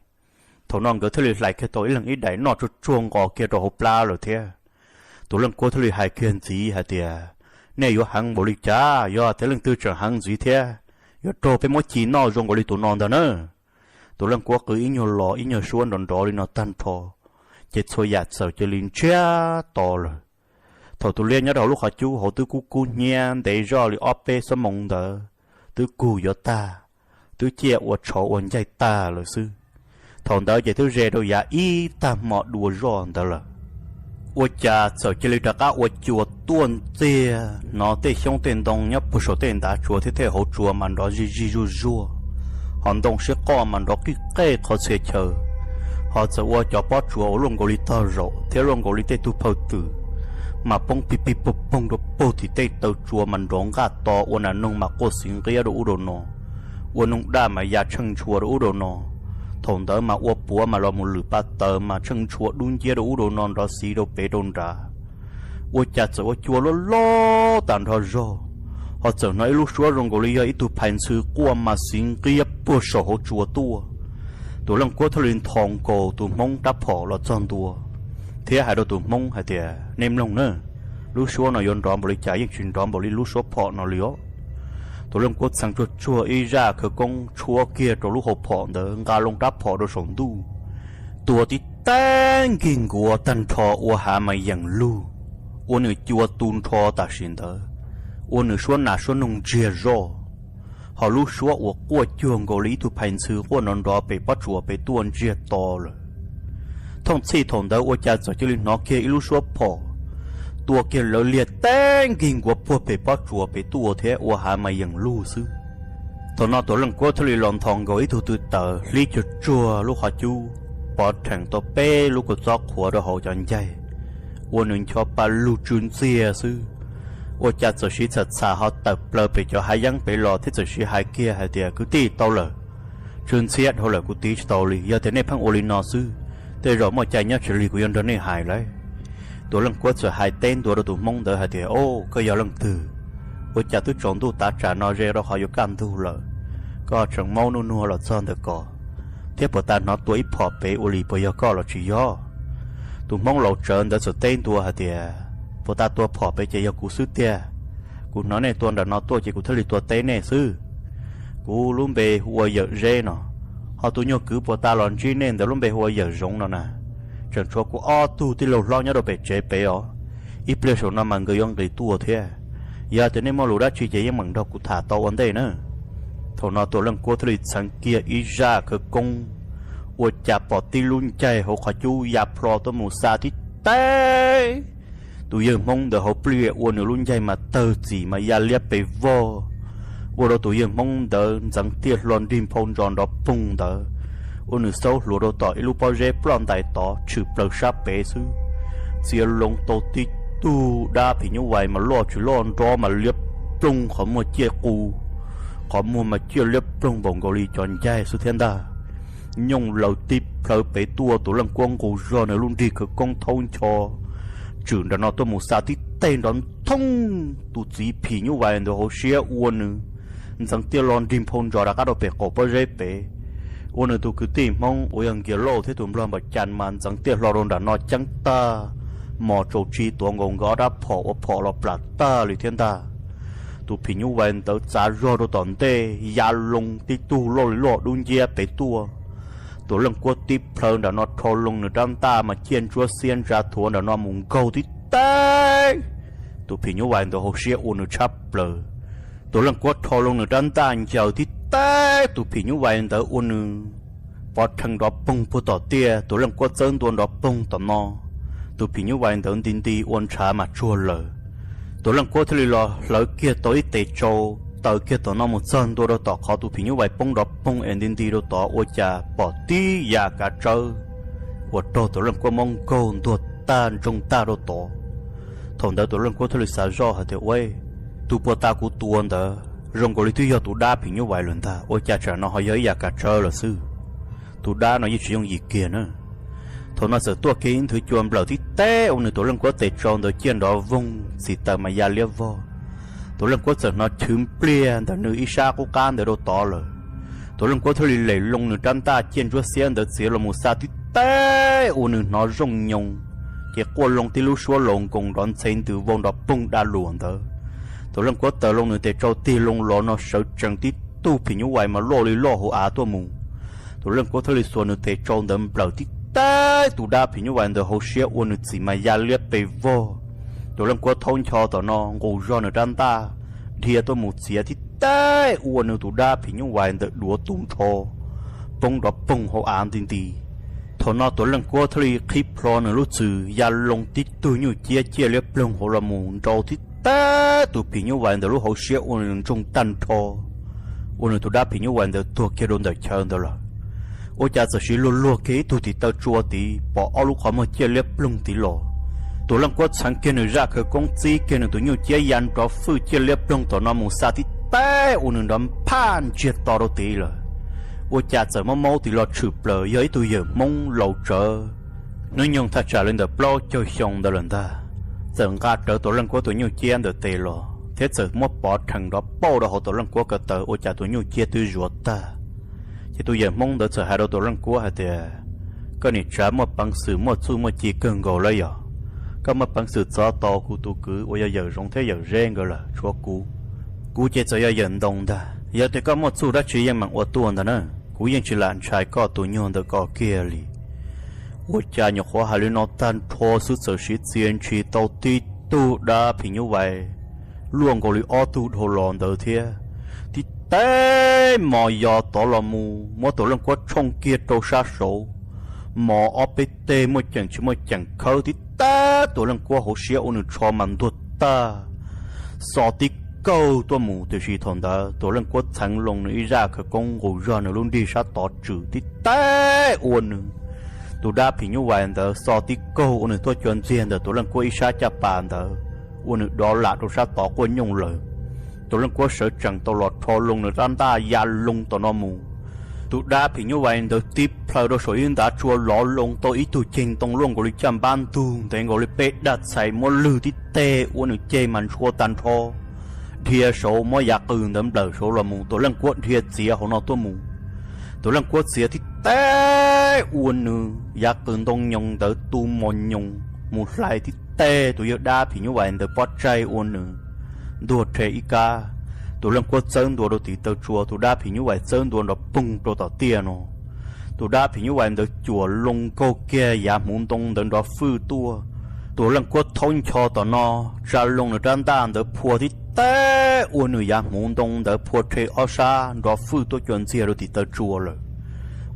Thaum no nkawd thiaj li hlais kiag tau ib leeg ib daim noj tsuag tsuag nqos kiag rau hauv plab lawm thiab. Tus leej kuab thiaj li hais kiag ntxiv hais tias, nej yuav heev npaum li cas? Yog tias leej twg tseem heev ntxiv thiab, yuav raug peb muab ci noj zoo nkaus li tus no ntag na. Tus leej kuab qw ib nyuag los ib nyuag suab nrov nrov li no tag nrho, ces txhua yam txawm cia li ntsiag to lawm. Thaum tus liab nyob rau hauv lub qhov cub hauv twb kub kub hnyiab ntev zoj li ob peb xuab moos ntawd, twb kug yuav tag, twb ciaj ua tshauv ua ncaig tag lawm xwb. Thaum ntawd ces twb ze rau yav ib tag hmo dua zoj ntawd lawm. Ua cas txawm cia li rov qab ua cua tuaj ntxiag, hnov tej xyoob tej ntoo nyob puag saum tej ntav tsua thiab tej hauv tsua mas nrov zij zij zuj zuag, ho ntoo siab qoj mas nrov qij qej qhov txhia chaw, ho txawm ua cov pob tsuas uas luaj nkaus li tog zaum thiab luaj nkaus li tej tug phaw twm mas poob pig pig poog poog rau puag tim tej taw tsua mas nrov nqaj to ua nas noog mas quaj xiv nqiab rau ub rau no, ua noog daj mas ya tsheej ntshua rau ub rau no. Thaum ntawd mas ua puav mas los mus lwm pa taws mas tsheej ntshua dub nciab rau ub rau no nrov xiv rau pem rau nrad. Ua cas txawm ua cua loj loj tas nrho zog, ho txawm hnov ib lub suab zoo nkaus li yog ib tug phais ntxhw quaj mas xiv nqiab puag saum hauv tsua tuaj. Tus leej kuab thiaj li nthos nkaus tus hmoob rab phom los txog ntua, thiab hais rau tus hmoob hais tias, nej mloog na, lub suab no yuav nrov npaum li cas yeej tsis nrov npaum li lub suab phom no li os. Tus leej kuab txheev tsuag tsuag ib zaj khawv koob tshuab kiag rau lub hau phom ntawd nqa loo rab phom rau saum ntuj, tua tib teg nkig nkuav tag nrho ua hav mas yeem lug, ua nws cua tu nrho tam sim ntawd, ua nws suab nas suab noog ntsiag zoj. Ho lub suab uas quaj cuag nkaus li ib tug phais ntxhw quaj nrov nrov pem pob tsuas pem tuaj ntsiag to lawm. Thooj txhij thaum ntawd ua cas txawm cia li hnov kiag ib lub suab phom tua kiag lawv liag teb nkig nkuav puag pem pob tsuas pem tuaj thiab ua hav mas yeem lug xwb. Thaum no tus leej kuab thiaj li los nthos nkaus ib tug tw tawv hlib cuag tsuag lub qhov cub, pov rhees tau peb lub kua txob qhuav rau hauv cov ncaig, ua nws ncho pa lug tsw ntxiag xwb. Ua cas txawm siv txham txham ho tawm plaws pem cov hav yeeb pem los thiab txawm siv hais kiag hais tias, kwv tij, tau lawm, tsw ntxhiab dhau lawm, kuv tiv tsis tau li. Yog tias nej pheej ua li no xwb, tej zaum muaj cai nyob tsis lig kuv yuav nrog nej hais lawm. Tus leej kuab txawm hais teb ntua rau tus hmoob ntawd hais tias, o, koj yog leej twg? Ua cas twb tsaus ntuj tav tsam no ze rau qhov yuav kaj ntug lawm, koj tseem maub nuj nuag los txog ntawm ko, thiab puas tas hnov tua ib phom pem ua li, puas yog koj los tsis yog? Tus hmoob laus tsawv ntawd txawm teb ntua hais tias, puas tas tua phom pem ces yog kuv xwb tiag. Kuv hnov nej tua nram no tuaj ces kuv thiaj li tua teb nej xwb. Kuv lub npe hu ua Yawm Zeb no, ho tus nyuag kwv puas tas los ntsib nej ntawd lub npe hu ua Yawm Zoov no na. Tseem tshuav kuv ob tug tij laug hlob nyob rau pem tsev pem os, ib pliag saum no mas nkawd yuav nqis tuaj thiab. Yog tias nej muaj lus dab tsi ces yeej meem nrog kuv tham tau ua ntej na. Thaum no tus leej kuab thiaj li txheev kiag ib zaj khawv koob, ua cas pom tib lub ncaig hauv qhov cub ya plho tuaj mus xa tib teg tus yawg hmoob ntawd hauv pliaj, ua nws lub ncaig mas tawg txim mas ya liab pes vog, ua rau tus yawg hmoob ntawd ntxeev tiaj hlo nrig nphau ntsos nrov poog ntawd, ua nws xaub hluas rau tom ib lub pob zeb ploj ntais tod tshwm plaws sab pem xwb. Txia loo tau tib tug dab phim nyuj vais mas loj tsis loj nrov mas liab ploog, qhov muag ciaj qus, qhov muag mas ciaj liab ploog npaum nkaus li cov ncaig xwb thiab ntag. Nyooj laws tib plhaw pem tuaj, tus leej kuab nqus zog nws lub nrig khawv koob thaub ncho tswm nram no tuaj mus xa tib teg nrov nthoob tus txiv phim nyuj vais ntawd hauv siab, ua nws ntxeev tiaj lo nrig nphau ntsos rov qab rau pem qaum pob zeb pem. Ua nws tus kwv tij hmoob uas yog Nkias Lauj thiab tus nplog Npam Cas mas ntxeev tiaj hlo rau nram no ceeb tag, mos tsaus tsi tuav nkaus nkawd ob rab phom ua phom los plam tag li thiab ntag. Tus phim nyuj vais ntawd txav zog rau tom ntej ya loo tib tug loj li loj dub nciab pem tuaj. Tus leej kuab tib plhaw nram no rho loo nws rab ntaj mas ciaj ntsuab xiab ntsa thuav nram no mus nkaug tib teg tus phim nyuj vais ntawd hauv siab, ua nws tshab plaws. Tus leej kuab rho loo nws rab ntaj ncaws tib teg tus phim nyuj vais ntawd, ua nws pov rhees nrov poog puag tom tiaj. Tus leej kuab txawb ntua nrov poog tom no, tus phim nyuj vais ntawd nti nti ua ntshav mas tsuag lawm. Tus leej kuab thiaj li los hlawv kiag tau ib tes tsau, taws kiag tom no mus txog ntua rau tom qhov tus phim nyuj vais poob nrov poog es nti nti rau tod, ua cas pom tib yam kav tsawb uas raug tus leej kuab muab nkaug ntuag tag ntsoog tag rau tod. Thaum ntawd tus leej kuab thiaj li xav zoj hais tias, ua, tus puag ta kuv tua ntawd zoo nkaus li twb yog tus dab phim nyuj vais lawm ntag, ua cas tsam no ho yog ib yam kav tsawb lawm xwb. Tus dab no yeej tsis yooj yim kiag na. Thaum no txawm tuaj kiag ib nthwv cua nplawm tib teg ua nws tus leej kuab tes tsau ntawd ciaj nrov voog, txim taws mas ya liab vog. Tus leej kuab txawm hnov chwv npliag ntawm nws ib sab qub qab ntawd rau tod lawm. Tuam Leej Kuab thiaj li lem loo nws rab ntaj ciaj ntsuab xiab ntawd txiav los mus xa tib teg ua nws hnov zooj nyoo, ces quaj loo tib lub suab laus nkoos nrov ntxhe ntws vau nrov poog da luam ntawd. Tuam Leej Kuab taws loo nws tes tsau tig loo los no sawv tsees tib tug phim nyuj vais mas loj li loj hauv av tuaj mus. Tuam Leej Kuab thiaj li xuas nws tes tsau ntawd nplawm tib teg tus dab phim nyuj vais ntawd hauv siab ua nws txim mas ya liab pes vog. Tuam Leej Kuab thaub ncho tom no nqus zog nws rab ntaj dhia tuaj mus txiav tib teg ua nws tus dab phim nyuj vais ntawd duav tu nrho poob nrov poog hauv av nti nti. Thaum no Tuam Leej Kuab thiaj li qhib plho nws lub txwm ya loo tib tug nyuj ciab ciaj liab ploog hauv los mus nrau tib teg tus phim nyuj vais ntawd lub hauv siab ua nws ntsoog tag nrho, ua nws tus dab phim nyuj vais ntawd tuag kiag rau ntawm chaw ntawd lawm. Ua cas txawm siv luag luag kiag ib tug tim taw tsua tid pom ob lub qhov muag ciaj liab ploog tid los. Tuam Leej Kuab txheev kiag nws zaj khawv koob txib kiag nws tus nyuj ciab ya nrov fwj ciaj liab ploog tom no mus xa tib teg ua nws nrov phaj ntsiag to rau tid lawm. Ua cas txawm mob maub tim los tshwm plaws yog ib tug yawm Hmoob laus tsawv, hnub nyoog thaj tsam li ntawm plaub caug xyoo ntawd lawm ntag, txawm nqa rawv Tuam Leej Kuab tus nyuj ciab ntawm tes los thiab txawm muab pov rhees nrov pauj rau hauv Tuam Leej Kuab ko taw ua cas tus nyuj ciab twb zuav tag. Ces tus yawm Hmoob ntawd txawm hais rau Tuam Leej Kuab hais tias, koj niam tsav muaj peev xwm muaj txuj muaj ci kawg nkaus lawm yog, koj muaj peev xwm txov tau kuv tus kwv uas yog yawm Zoov thiab yawm Zeb nkawd lawm tshuav kuv. Kuv ces txawm yog yawm Ntoo ntag, yog tias koj muaj txuj dab tsi yeej meem ua tuaj ntag na, kuv yeej tsis lam ntshai koj tus nyuag ntawm ko kiag li. Ua cas nyuam qhuav hais li no tag nrho xwb txawm siv txia ntshis tau tib tug dab phim nyuj vais luaj nkaus li ob tug dhau los ntawd thiab, tib teg mos yos tod los mus muab Tuam Leej Kuab tshooj kiag rau sab saud. Mos ob peb teg muaj ceem tsis muaj ceem khawb tib teg Tuam Leej Kuab hauv siab ua nws tsho mas ntuag tag, xo tib kaug tuaj mus. Tiam sis thaum ntawd Tuam Leej Kuab txheev loo nws ib zaj khawv koob nqus zog nws lub nrig sab tod tswm tib teg ua nws tus dab phim nyuj vais ntawd xo tib kaug ua nws tuaj cua ntxiag ntawm Tuam Leej Kuab ib sab caj pas ntawd, ua nws dov lam rau sab tod quaj nyooj lawm. Tuam Leej Kuab sawv tsees tau los rho loo nws rab ntaj ya loo tom no mus. Tus dab phim nyuj vais ntawd tib plhaw rau saum ib ntav tsua lov loo tau ib tug ceg ntoo luaj nkaus li caj npab ntug ntev nkaus li peb daj txhais muab lwg tib teg ua nws ceg mas ntshua tag nrho. Dhia saud muab yav qws ntawd nplawm saud los mus, Tuam Leej Kuab dhia txiav hauv no tuaj mus. Tuam Leej Kuab txiav tib teg ua nws yav qws ntoo nyoos ntawd tu mos nyoos mus hlais tib teg tus yawg dab phim nyuj vais ntawd pob tsaig ua nws ntuag rhe ib kab. Tuam Leej Kuab txawb ntua rau tim taw tsua, tus dab phim nyuj vais txawb ntua nrov poog rau tom tiaj no. Tus dab phim nyuj vais ntawd cuam loo nkaug kiag yav hmuv ntoo ntawd nrov fwj tuaj. Tuam Leej Kuab thaub ncho tom no, tsa loo nws rab ntaj ntawd phua tib teg ua nws yav hmuv ntoo ntawd phua rhe ob sab nrov fwj tuaj cua ntxiag rau tim taw tsua lawm.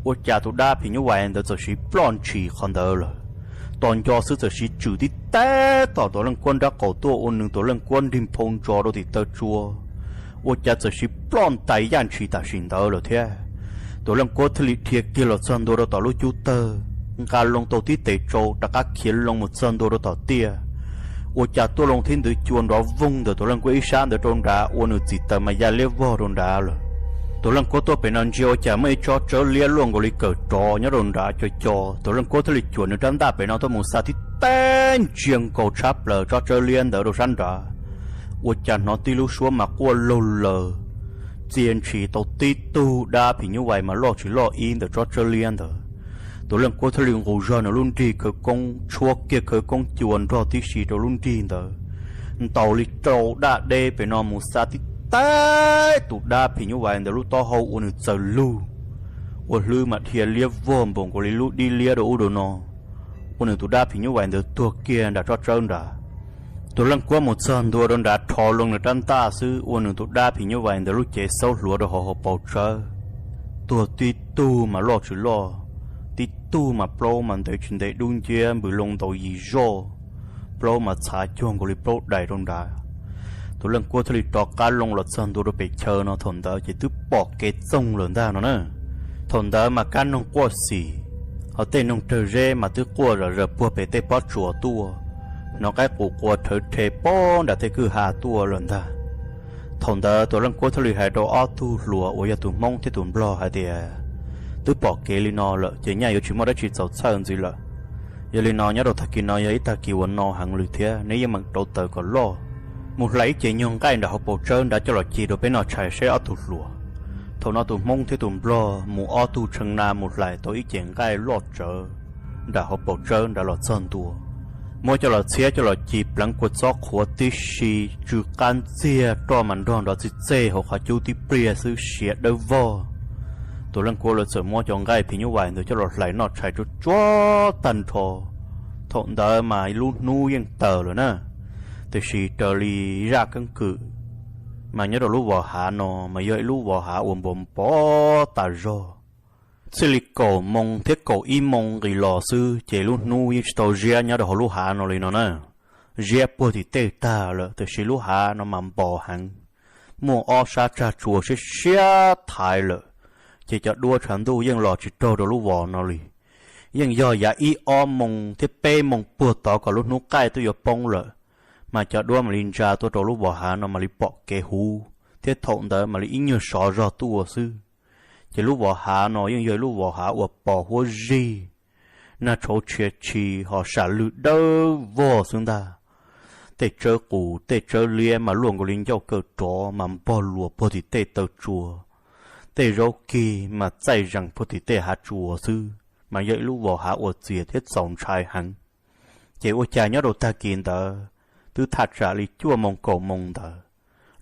Ua cas tus dab phim nyuj vais ntawd txawm siv ploj ntshis qhov ntawd lawm. Tos nco xwb txawm siv tswm tib teg tom Tuam Leej Kuab nrab qaum tuaj ua nws Tuam Leej Kuab nrig nphau ntsos rau tim taw tsua. Ua cas txawm siv ploj ntais yaj ntshis tam sim ntawd lawm thiab. Tuam Leej Kuab thiaj li dhia kiag los txog ntua rau tom lub cub tawg, nqa loo tau tib tes tsau rov qab khiav loo mus txog ntua rau tom tiaj. Ua cas tuaj loo thiab ntwv cua nrov voog ntawm Tuam Leej Kuab ib sab ntawd rau nrad ua nws txim taws mas ya liab vog rau nrad lawm. Tuam Leej Kuab tuaj pem no ntsia ua cas muaj ib tsob tsawb liab luaj nkaus li kawm rov nyob rau nrad co co. Tuam Leej Kuab thiaj li cuam nws rab ntaj pem no tuaj mus xa tib teg ntsia nkaus tshab plaws tsob tsawb liab ntawd rau sab nrad. Ua cas hnov tib lub suab mas quaj laug laws, txia ntshis tau tib tug dab phim nyuj vais mas loj tsis loj ib ntawm tsob tsawb liab ntawd. Tuam Leej Kuab thiaj li nqus zog nws lub nrig khawv koob tshuab kiag khawv koob cua nrog tib si rau lub nrig ntawd, ntaus li rau daj deb pem no mus xa tib teg tus dab phim nyuj vais ntawd lub taub hau ua nws txaws lug, ua hlwb mas dhia liab vog npaum nkaus li lub dib liab rau ub rau no, ua nws tus dab phim nyuj vais ntawd tuag kiag nram tsob tsawb nrad. Tuam Leej Kuab mus txog ntua rau nrad rho loo nws rab ntaj xwb ua nws tus dab phim nyuj vais ntawd lub cev xaub hluav rau hauv hauv paus tsawb. Tuag tib tug mas loj tsis loj, tib tug mas plaub mas ntev tsis ntev dub nciab npws loo ntaus yim zoj, plaub mas txhav cuag nkaus li plaub dais rau nrad. Tuam Leej Kuab thiaj li rov qab loo los txog ntua rau pem chaw no thaum ntawd ces twb pom kev txoog lawm ntag no na. Thaum ntawd mas kab noog quaj xim, ho tej noog rawg zeb mas twb quaj zom zaws puag pem tej pob tsuas tuaj, hnov qaib qus qua rhawv rhe pob nram tej kwj ha tuaj lawm ntag. Thaum ntawd Tuam Leej Kuab thiaj li hais rau ob tug hluas uas yog tus Hmoob thiab tus Nplog hais tias, twb pom kev li no lawm ces nyaj yuav tsis muaj dab tsi txaus txhawj ntxiv lawm. Yog li no nyob rau tag kis no yog ib tag kis uas no heev lawm thiab neb yeej meem rauv taws kom loj, mus hlais ib ce nyuag nqaij nram hauv paus tsawb nrad coj los ci rau peb noj tshais seb ob tug hluas. Thaum no tus Hmoob thiab tus Nplog mus ob tug tshee na mus hlais tau ib cev nqaij loj tsawv nram hauv paus tsawb nrad los txog ntua, muab coj los txhiab coj los ci pleev kua txob qhuav tib si, tsw qab ntxiag, roj mas nrog nrov txij txej hauv qhov cub tib pliag xwb, siav dawb vog. Tus Leej Kuab lawv txawm muab cov nqaij phim nyuj vais ntawd coj los hlais noj tshais tsuag tsuag tag nrho. Thaum ntawd mas lub hnub yeej tawm lawm na, tiam sis raws li zaj keeb kwm mas nyob rau lub vos hav no mas yog ib lub vos hav uas npau npov tas zog. Txij li kaum moo thiab kaum ib moo nqis los xwb ces lub hnub yeej tsis tau ziab nyob rau hauv lub hav no li no na. Ziab puag tim tej tag lawm, tiam sis lub hav no mas npos heev, muaj ob sab tsag tsua siab siab thaiv lawm, ces cov duab tshav ntuj yeej los tsis raug rau lub vos no li. Yeej yog yav ib ob moo thiab peb moo puag tod kom lub hnub qaij twb yuav poob lawm, mas cov duab mam li ntsa tuaj rau lub vos hav no mam li pom kev huv, thiab thaum ntawd mam li ib nyuag sov zog tuaj xwb. Ces lub vos hav no yeej yog ib lub vos hav uas pos huab zig, nag tshauv tshia tshi ho sam lwj dawb vog xwb ntag. Tej tsawb qus tej tsawb liab mas luaj nkaus li ncauj kawm rov mas npog luas puag tim tej taw tsua, tej zaub kig mas txaij zees puag tim tej hav tsua xwb, mas yog ib lub vos hav uas txias thiab txaus ntshai heev. Ces ua cas nyob rau tag kis ntawd, twb thaj tsam li cuaj moo kaum moo ntawd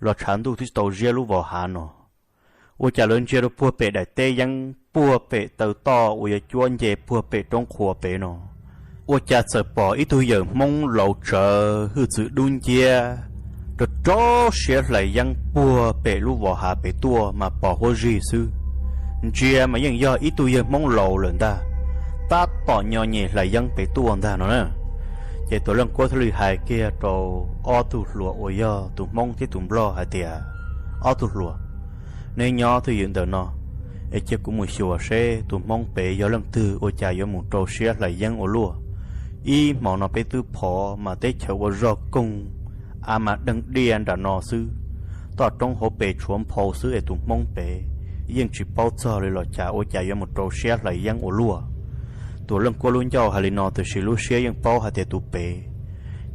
los tshav ntuj twb tsis tau ziab lub vos hav no. Ua cas lawv ntsia rau puag pem daim teb yeeb puag pem taw toj uas yuav cuab nce puag pem roob qhuav pem no, ua cas txawm pom ib tug yawm Hmoob laus tsawv hwj txwv dub nciab, rau rau siab hlais yeeb puag pem lub vos hav pem tuaj mas pos huab zig xwb. Ntsia mas yeej yog ib tug yawg Hmoob laus lawm ntag, tab tom nyo nyem hlais yeeb pem tuaj ntag no na. Ces Tuam Leej Kuab thiaj li hais kiag rau ob tug hluas uas yog tus Hmoob thiab tus Nplog hais tias, Ob tug hluas, neb nyob twj ywm ntawm no es cia kuv mus xyuas seb tus Hmoob pem yog leej twg ua cas yuav mus rau siab hlais yeeb ua luaj. Ib hmo no peb twb phov mas teb chaws ua zog koog, a mas deeg diaj nram no xwb, toj roob hauv pes tshuav nphau xwb es tus Hmoob pem yeej tsis paub txog li los cas ua cas yuav mus rau siab hlais yeeb ua luaj. Tuam Leej Kuab lub ncauj hais li no tiam sis lub siab yeej paub hais tias tus pem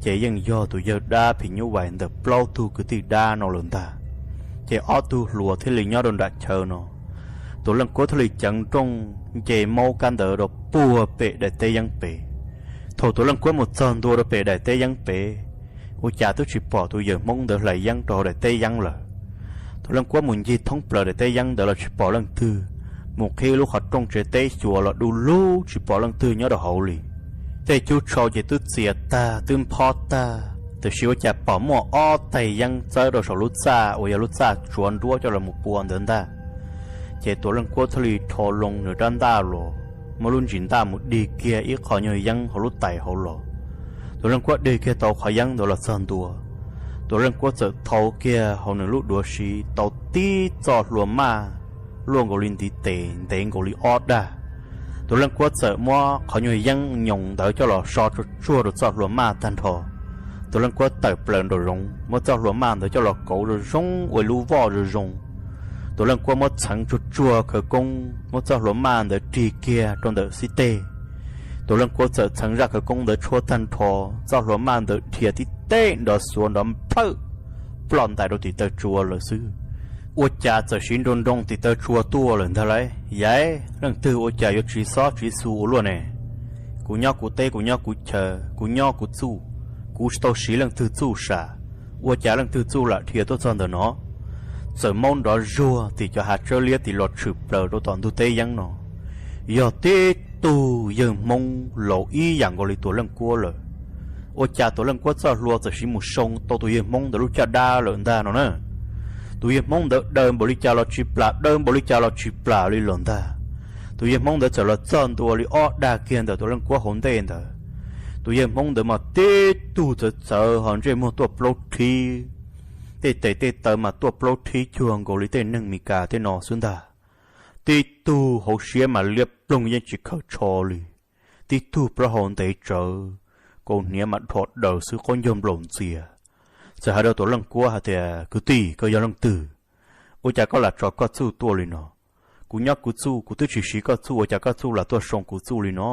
ces yeej yog tus yawg dab phim nyuj vais ntawm plaub tug kwv tij dab no lawm ntag. Ces ob tug hluas thiaj li nyob rau nram chaw no, Tuam Leej Kuab thiaj li ceev nrooj nce maub kab ntawd rau puag pem daim teb yeeb pem. Thaum Tuam Leej Kuab mus txog ntua rau pem daim teb yeeb pem, ua cas twb tsis pom tus yawg Hmoob ntawd hlais yeeb rau hauv daim teb yeeb lawm. Tuam Leej Kuab mus ncig thoob plaws daim teb yeeb ntawd los tsis pom leej twg, mus qhib lub qhov rooj tsev teb xyuas los du lug tsis pom leej twg nyob rau hauv li. Tej cub tshau ces twb txias tag twb nphob tag, tiam sis ua cas pom muaj ob tais yeeb txawb rau saum lub txaj uas yog lub txaj tsuav nruab coj los mus pua ntawd ntag. Ces Tuam Leej Kuab thiaj li rho loo nws rab ntaj los, muab lub ntsis ntaj mus dig kiag ib qho nyuag yeeb hauv lub tais hauv los. Tuam Leej Kuab dig kiag tau qhov yeeb ntawd los txog ntua, Tuam Leej Kuab txawm thau kiag hauv nws lub duav siv tau tib txoj hlua maj luaj nkaus li ntiv tes ntev nkaus li ob dag. Tuam Leej Kuab txawm muab qhov nyuag yeeb nyoos ntawd coj los so tsuag tsuag rau txoj hlua maj tag nrho. Tuam Leej Kuab tawm plaws nraum zoov muab txoj hlua maj ntawd coj los kauv zoo zoo ua ib lub voj zoo zoo. Tuam Leej Kuab muab txheev tsuag tsuag khawv koob muab txoj hlua maj ntawd rig kiag rau ntawm xib teg. Tuam Leej Kuab txawm txheev zaj khawv koob ntawd tshuab tag nrho, txoj hlua maj ntawd dhia tib teb nrov xuav nrov nplawm ploj ntais rau tim taw tsua lawm xwb. Ua cas txawm siv nroo nroo tim taw tsua tuaj lawm ntag lauj. Yaiv, leej twg ua cas yuav tsiv xob tsiv xu ua luaj ne? Kuv nyob kuv teb kuv nyob kuv chaw, kuv nyob kuv txuj, kuv tsis tau siv leej twg txuj sam, ua cas leej twg txuj lam dhia tuaj txog ntawm no? Txawm maub nrov zuag tim cov hav tsawb liab tim los tshwm plaws rau tom ntug teb yeeb no, yog tib tug yawg Hmoob laus ib yam nkaus li Tuam Leej Kuab lawm. Ua cas Tuam Leej Kuab txoj hlua txawm siv mus soo tau tus yawg Hmoob ntawd lub caj dab lawm ntag no na. Tus yawg Hmoob ntawd daws npaum li cas los tsis plam, daws npaum li cas los tsis plam li los ntag. Tus yawg Hmoob ntawd txawm los txog ntua li ob dag kiag ntawm Tuam Leej Kuab hauv ntej ntawd. Tus yawg Hmoob ntawd mas tib tug txawv txawv ho ntsej muag tuaj plaub rhib, tej tes tej taw mas tuaj plaub rhib cuag nkaus li tej neeg Mes Kas tej no xwb ntag. Tib tug hauv siab mas liab ploog yeej tsis khaws tsho li, tib tug plaub hau ntev tsawv, kaus hniav mas dhos daws xwb qaub ncaug nplaum ntxias. Txawm hais rau Tuam Leej Kuab hais tias, Kwv tij, koj yog leej twg? Ua cas koj lam tso koj txuj tuaj li no? Kuv nyob kuv txuj, kuv twb tsis siv koj txuj, ua cas koj txuj lam tuaj soo kuv txuj li no?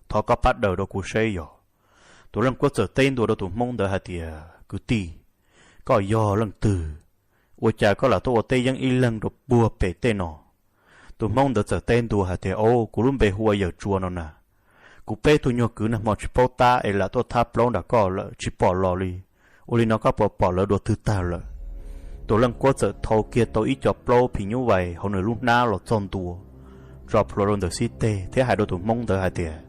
Thov koj pab daws rau kuv seb yog. Tuam Leej Kuab txawm teb ntua rau tus Hmoob ntawd hais tias, Kwv tij, koj yog leej twg? ua cas koj lam tuaj ua teb yeeb ib leeg rau puag pem tej no? Tus Hmoob ntawd txawm teb ntua hais tias, Au, kuv lub npe hu ua Yawm Tsua no na. Kuv peb tug nyuag kwv nag hmo tsis paub tab es lam tuaj thab plaub nram koj lawm tsis pom los li. Ua li no koj puas pom lawv dua twg tag lawm? Tus Leej Kuab txawm thau kiag tau ib co plaub phim nyuj vais hauv nws lub hnab los txog ntua, tso plhuav rau ntawm xib teg thiab hais rau tus Hmoob ntawd hais tias,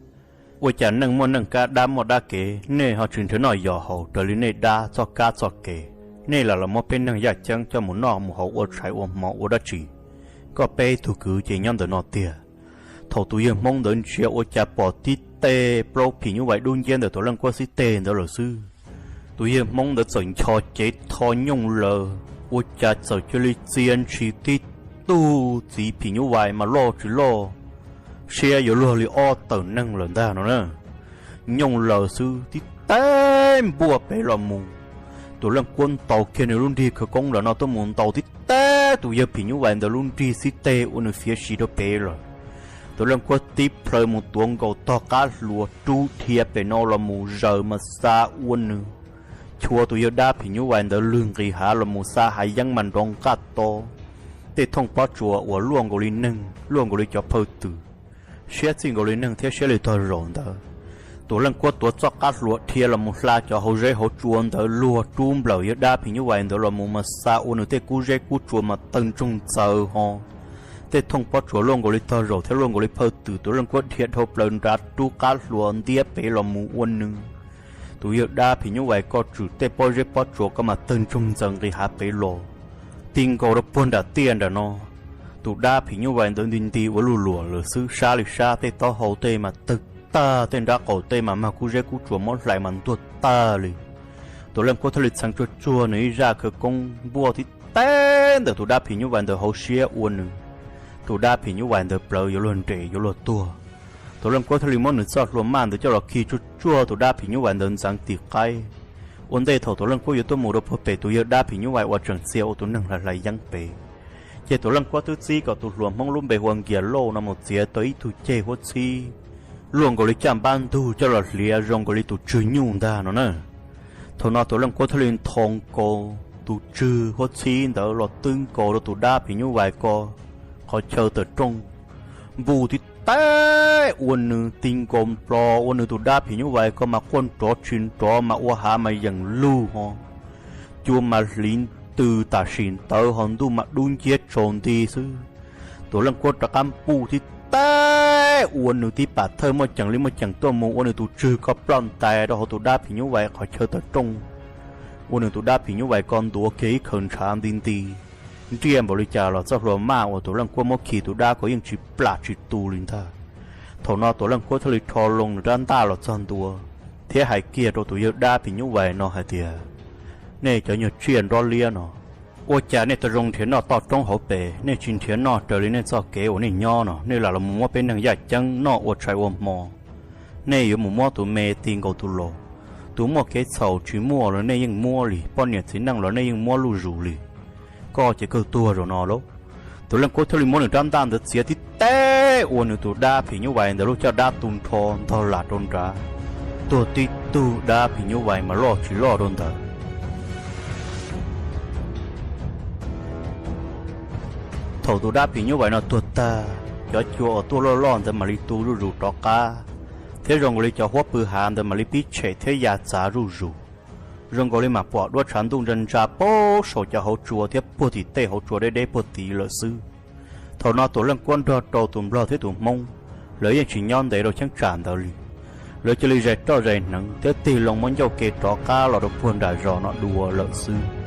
Ua cas neej muaj neej kab dab muaj dab kev, nej ho tsis nrhiav noj yos haus raws li nej dab txoj kab txoj kev? Nej lam los muab peb neeg yaj ceeb coj mus noj mus haus ua tshais ua hmo ua dab tsi? Koj peb tug kwv ces nyob ntawm no tiag. Thaum tus yawg Hmoob ntawd ntsia ua cas pom tib teg plaub phim nyuj vais dub nciab ntawm tus Leej Kuab xib teg ntawd lawm xwb, tus yawg Hmoob ntawd txawm ncho cev tho nyooj laws, ua cas txawm cia li txia ntshis tib tug txiv phim nyuj vais mas loj tsis loj, siab yuav luag li ob tawm neeg lawm ntag no na. Nyooj laws xwb tib teg npuaj pem los mus. Tus Leej Kuab ntaus kiag nws lub nrig khawv koob los no tuaj mus ntaus tib teg tus yawg phim nyuj vais ntawd lub nrig xib teg ua nws fiav si rau pem lawm. Tus Leej Kuab tib plhaw mus tuav nkaus tog qab hlua rub dhia pem no los mus zaws mas xa ua nws, chua tus yawg dab phim nyuj vais ntawd lwg nqis hav los mus xa hav yeeb mas nrov nqaj to. Tej thooj pob tsuas uas luaj nkaus li neeg luaj nkaus li cov phaw twm, siab txij nkaus li neeg thiab siab li tog zaum ntawd. Tus Leej Kuab tuav txoj qab hlua dhia los mus hla cov hauv zeb hauv tsua ntawd luag rub nplawm yawg dab phim nyuj vais ntawd los mus mas xa ua nws tej kub zeb kub tsua mas tawg ntsoog ntxaws ho. Tej thooj pob tsuas luaj nkaus li tog zaum thiab luaj nkaus li phaw twm, tus Leej Kuab dhia dhau plaws nrad rub qab hlua ntiab pem los mus ua nws. Tus yawg dab phim nyuj vais ko tswm tej pob zeb pob tsuas ko mas tawg ntsoog ntxaws nqis hav pem los, ti nkaus rau puag nram tiaj nram no. Tus dab phim nyuj vais ntawd nti nti ua luj luam lawm xwb, sab li sab, tej taub hau tej mas tawg tag, tej nrab qaum tej mas mag kub zeb kub tsua muab hlais mas ntuag tag li. Tus Leej Kuab thiaj li txheev tsuag tsuag nws ib zaj khawv koob npuaj tib teg ntawm tus dab phim nyuj vais ntawd hauv siab ua nws. Tus dab phim nyuj vais ntawd plawv yuav luag nres yuav luag tuag. Tus Leej Kuab thiaj li muab nws txoj hlua maj ntawd coj los khi tsuag tsuag tus dab phim nyuj vais ntawd ntxeev tim qaib. Ua ntej thaum tus Leej Kuab yuav tuaj mus rau puag pem tus yawg dab phim nyuj vais uas tseem txia ua tus neeg hlais hlais yeeb pem, ces tus Leej Kuab twb txib kom tus hluas Hmoob lub npe hu ua Nkias Lauj no mus txiav tau ib tug ceg huab txhib luaj nkaus li caj npab ntug coj los hliav zoo nkaus li tus tswg nyuj ntag no na. Thaum no tus Leej Kuab thiaj li ntho nkaus tus tswg huab txhib ntawd los twb nkaus rau tus dab phim nyuj vais ko qhov chaw tawm rooj, npuj tib teg ua nws ti nkaus nplo ua nws tus dab phim nyuj vais ko mas quaj nrov tsis nrov mas ua hav mas yeem lug ho, cua mas hliv ntws tam sim ntawd ho ntuj mas dub nciab tsaus nti xwb. Tus Leej Kuab rov qab npuj tib teg ua nws tib pam thawj muaj ceem li muaj ceem tuaj mus ua nws tus tswg ko ploj ntais rau hauv tus dab phim nyuj vais qhov chaw tawm rooj, ua nws tus dab phim nyuj vais ko ntuav kiag ib khaws ntshav nti nti. Nriaj npaum li cas los txoj hlua maj uas tus Leej Kuab muab khi tus dab ko yeej tsis plam tsis tu li ntag. Thaum no tus Leej Kuab thiaj li rho loo nws rab ntaj los txog ntua, thiab hais kiag rau tus yawg dab phim nyuj vais no hais tias, Nej cov nyuag tsiaj nrob liab no, ua cas nej tau zoo nrhiav noj toj roob hauv pes, nej tsis nrhiav noj raws li nej txoj kev uas nej nyob no, nej lam los mus muab peb neeg yaj ceeb noj ua tshais ua hmo? Nej yuav mus muab tus me ti nkaus tus laus. Tus muaj kev txhaum tsis muaj los nej yeej muab li, poj niam txiv neej los nej yeej muab luj zus li. Koj ces kawg tuag zaum no lauj. Tus Leej Kuab thiaj li muab nws rab ntaj ntawd txiav tib teg ua nws tus dab phim nyuj vais ntawd lub caj dab tu nrho ntog lam rau nrad, tuag tib tug dab phim nyuj vais mas loj tsis loj rau ntawd. Thaum tus dab phim nyuj vais no tuag tag, cov cua uas tuaj loj loj ntawd mam li tu zuj zus rov qab, thiab zoo nkaus li cov huab pw hav ntawd mam li pib tshem thiab ya txav zuj zus. Zoo nkaus li mam pom duab tshav ntuj ntsa ntsa puag saum cov hauv tsua thiab puag tim tej hauv tsua deb deb puag tid lawm xwb. Thaum no Tuam Leej Kuab nrog rau tus Nplog thiab tus Hmoob, lawv yeej tsis nyob ntev rau cheeb tsam ntawd li. Lawv cia li zais roj zais hneev thiab tig loo muab ncauj ke rov qab los rau puag nram zos no dua lawm xwb.